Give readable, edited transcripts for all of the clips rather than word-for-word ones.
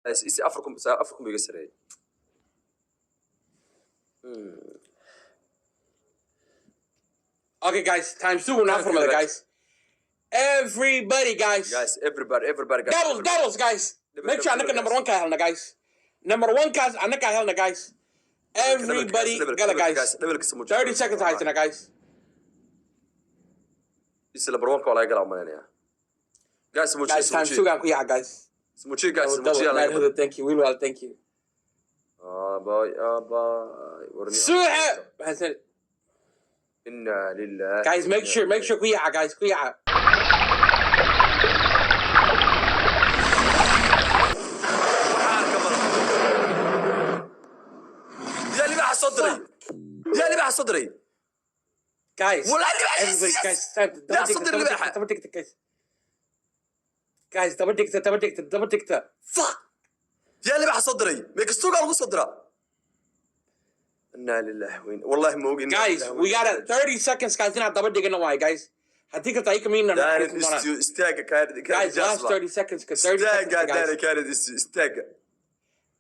Is 4000, 4000 buu iga sareeyay. Okay, guys, times two not Thank from you, the guys. Everybody, guys. Guys, everybody, everybody, guys. Doubles, everybody. doubles, guys. Double, Make sure double, anaka number guys. one ka helna, guys. Number one kaas anaka helna, guys. Everybody Double, gala, double, guys. Double ka samuji. 30 seconds haysana, guys. Is number one ka waa laga galaa umaleynaya. Guys, samuji. Guys, times Samuji. two gaan ku yaca, guys. Samuji, guys. Double, Samuji. double. Nine hundred, thank you. Will, thank you. Abay, abay. Suuxe. Mahadsanid. Inna lillahi. Guys, make sure ku yaca, guys, ku yaca. Waxaa arka mala. Yaa libaaxa soo diray? Yaa libaaxa soo diray? Guys, Wallahi libaaxa. everybody, guys, time to Yaa daba soo dhigta, diray daba libaaxa. dhigta, daba dhigta, guys. Guys, daba dhigta, daba dhigta, daba dhigta. Fuck. Yaa libaaxa soo diray? Meekastuugaa lagu soo diraa? Inna lillahi wa inna, wallahi ma ogi. Inna Guys, lillahi wa we inna got a 30 seconds, guys. Inaan daba dhigana waay, guys. Haddii karta ay kamiina. Daarin istiyo istaaga kaadid. Guys, last 30 seconds, 30 seconds, Istaaga. guys. Daarin kaadid istiyo istaaga.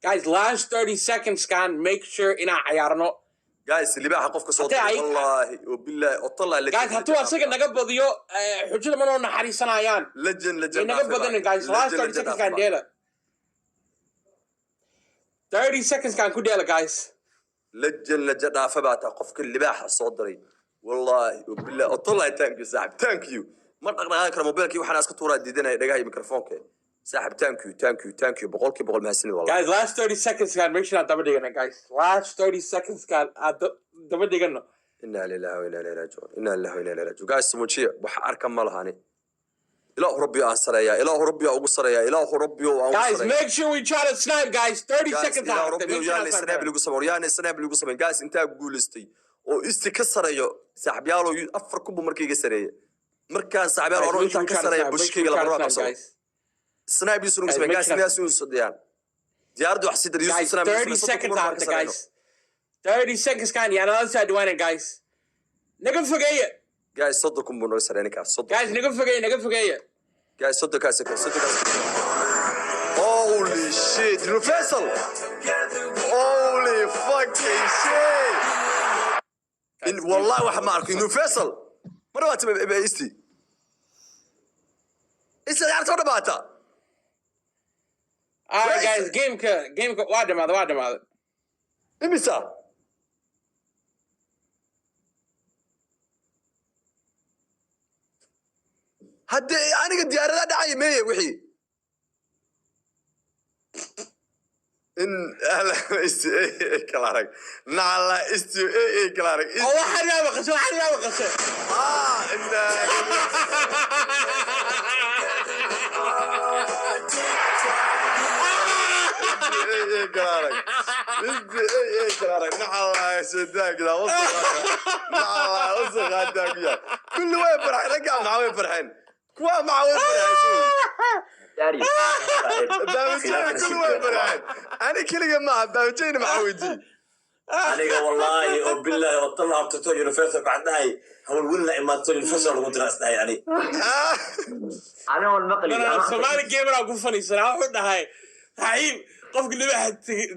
Guys, last 30 seconds kan make sure inaan ciyaarno. Guys, libaaxa qofka soo Haddii diray, wallahi oo billahi oo tallahi. Guys, hadduu asaga naga badiyo, xujada ma noo naxariisanayaan. Legend, legend. Way naga badanin, guys. Last 30 seconds kan dheela. 30 seconds kan ku dheela, guys. Legend, legend dhaafa baa taa qofka libaaxa soo diray, wallahi oo billahi oo tallahi. Thank you, saaxib, thank you. Ma dhaqdhaqaaqi karo mobilkii, waxaan iska tuuraa diidanaya dhagaha iyo mikrofoonka. Saaxib, thank you, thank you, thank you, 100% mahadsanid, wallahi. Guys, last 30 seconds kan make sure aan daba dhigana, guys. Last 30 seconds kan aan daba dhigano. Inna lillahi wa inna ilayhi raaji'uun, inna lillahi wa inna ilayhi raaji'uun. Guys, muujiya, wax arka ma lahani. Ilaahu Rabbi aan sareeyaa, Ilaahu Rabbi aan ugu sareeyaa, Ilaahu Rabbi aan ugu Guys, sareeyaa. make sure we try to snipe, guys. 30 Guys, seconds Ilaahu out. Rabbi Make sure yaana aan snipe snipe. lagu sameyn, yaana snipe lagu sameyn. Guys, intaa guulaystay oo isti ka sareeyo, saaxiibyaalo, 4000 buu markii iga sareeyay markaan, saaxiibyaal, anoo intaan ka sareeya bushkayga laba ruux qabsado. Snipe Yusuf lagu sameyn, guys, nidaas inuu soo diyaan diyaaraddu wax sii dar Yusuf Guys, snipe. 30 seconds out, guys. 30 seconds kan yaana la soo dhawaana, guys. Naga fogeeya. Guys, 30,000 buu naga sareeyay ninkaas, 30. Guys, naga fogeeya, naga fogeeya. Guys, 30-kaas, 30-kaas. Holy shit, Faisal! Holy fucking shit! In wallahi wax ma arko, inuu Faisal. Ma dhawaatay isti? Isti ciyaarta ma dhamaata? All right, guys, gameka waa dhamaaday, waa dhamaaday. Imisa? Haddii aniga diyaaradaha dhacaya meeye wixii in isti kala arag nacala isti kala arag. Oo waxaan yaa maqashay, waxaan yaa maqashay. Ah, inna kala arag isti kala arag nacala shadaagda nacala wasaqaadaaguya kulli way farxeen ragga, maxaa way farxeen kuwa, maxaa way farxeen baabajeyna, kulli way farxeen. Ani keliga maaha, baabajeyna maxaa weydiiyey? Aniga wallaahi oo bilaahi oo tallah hortato Universal waxaan dhahay hawl welina imaato Universal lagu diraa isdhahay ani. Anigoon maqli. No, no, Somali gamer aan ku faniisanaa wuxuu dhahay, "Saxiib, qofka libaxa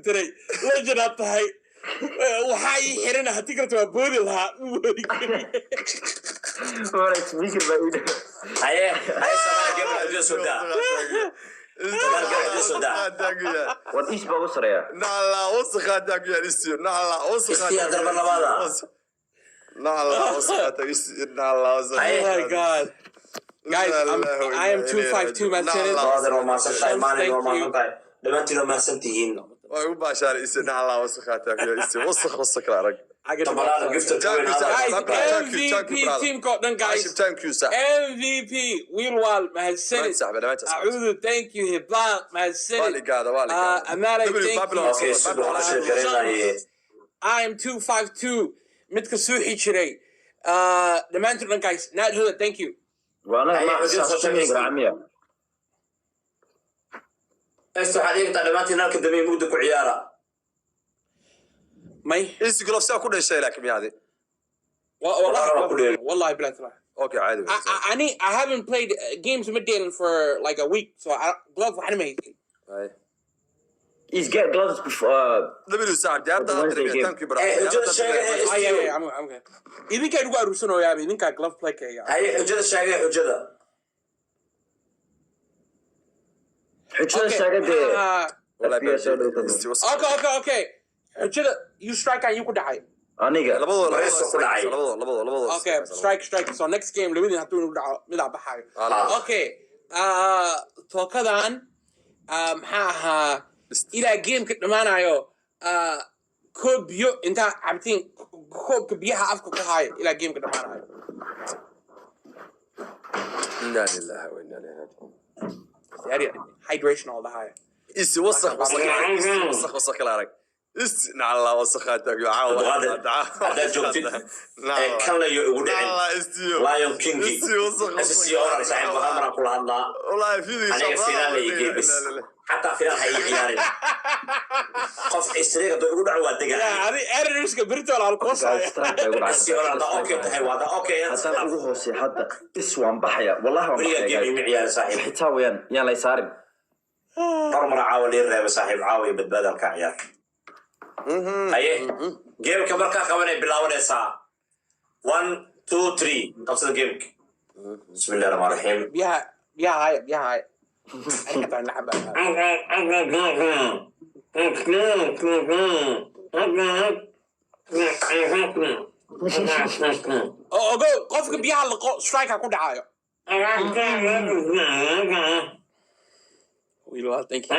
tiray legend aad tahay, waxaa ii xiran haddii karta waa boodi lahaa, ma boodi karin." Speaker baa ii dhahay. Haye, haye, Somali gamer adduunya soo daa, Somali gamer adduunya soo daa. War is baa u sareeya. Nacala wasaqaadaaguya istiyo nacala. Istiya darba labaada. Nacala wasaqaadaag nacala. Haye. Oh my God, guys, I am 252, man. Brother, waa mahadsan tahay maalin, waa mahadsan tahay dhammaantiin, waa mahadsan tihiin. Waa igu baashaan isi nacala wasaqaadaaguya istiyo wasaq wasaq la arag. Tabalaada gifta. Thank you, sir. Guys, Thank you, thank you, MVP brother. teamka oo dhan, guys. Hashim, thank you, sir. MVP Wiilwal, mahadsanid. Saaxiib, dhammaantiin. Acuudu, thank you. Hibaaq, mahadsanid. Waa ligaada, waa ligaada. Amale, W, thank Babylon. you. Okay, sidoo kale sheekeynaaye. I am 252, midka suuxi jiray. Dhammaantiin dhan, guys. Nat Huda, thank you. Waa anaga Haye, ma xujada soo sheekaysta. garaacmiya. Heesta waxaad eegtaa dhammaantiin halka dambe mugdi ku ciyaara. May. Isi golof saa ku dhashay laakiin miyaadi? Wallahi, Wallahi, ku dheeli. wallahi, bilaa talaa. Okay, caadi. I haven't played games mid for like a week, so I glove waxna ma haysan. Haye. He's get gloves before. W saaxib, diyaarada Wednesday game. thank you, brother. Eh, xujada sheega ee Ay, ay, ay, I'm okay. Idinkaa igu aruursanayaaba, idinkaa glove play-kayga. Haye, xujada sheegay, xujada. Xujada Okay, sheega dee. Wallahi FPS oo dhow tago. Okay. Xujada, you strike aan you ku dhacay. Aniga. Labadooda Bareeso ku dhacay. labadooda. Okay, strike, strike. So next game, labadiin hadduu inagu dhaco, midaa baxaayo. Ah. Okay, tookadan, maxaa ahaa, ilaa gameka dhammaanayo, koob biyo intaa cabtiin, koobka biyaha afka ku haayo ilaa gameka dhammaanayo. Inna lillahi wa inna ilayhi raaji'uun. Diyaariya, hydration oo dhahaya. Isi wasakh wasakh, isi wasakh wasakh kala arag. Isi nacala wasakha taag caawa. Abdulqaadir, haddaad joogtid, ee kanlayo igu dhicin. Lion Kingi. Isi wasakh. SSC oral saaxiib, waxaan maraan kula hadlaa. Wallahi fiidi. Aniga finaal ay igey bis. Xataa finaal ha ii ciyaarin. Qof isriiga hadduu igu dhaco waa degaa. Yeah, adi editorska beritool aan koo Guys, saaya. strike baa igu dhacay. SSC oral haddaa okay tahay, waa haddaa okay. Haddaan ugu hooseeyo hadda is waan baxaya, wallahi waan Weligaa baxaya game guys. ima ciyaarin, saaxiib. Xitaa weeyaan yaan lay saarin. Dhowr mar caawa lii reebay, saaxiib, caawa iyo badbaada halkaa ciyaar. Haye, gameka markaa qabanay bilaabanaysaa. One, two, three, qabsada gameka. Bismillahi rahmaan raxiim. Biyaha, biyaha haya, biyaha haya. Ani xataa la cabaa. Oo ogow, qofka biyaha liqo strike ha ku dhacayo. Wiil, waa, thank you.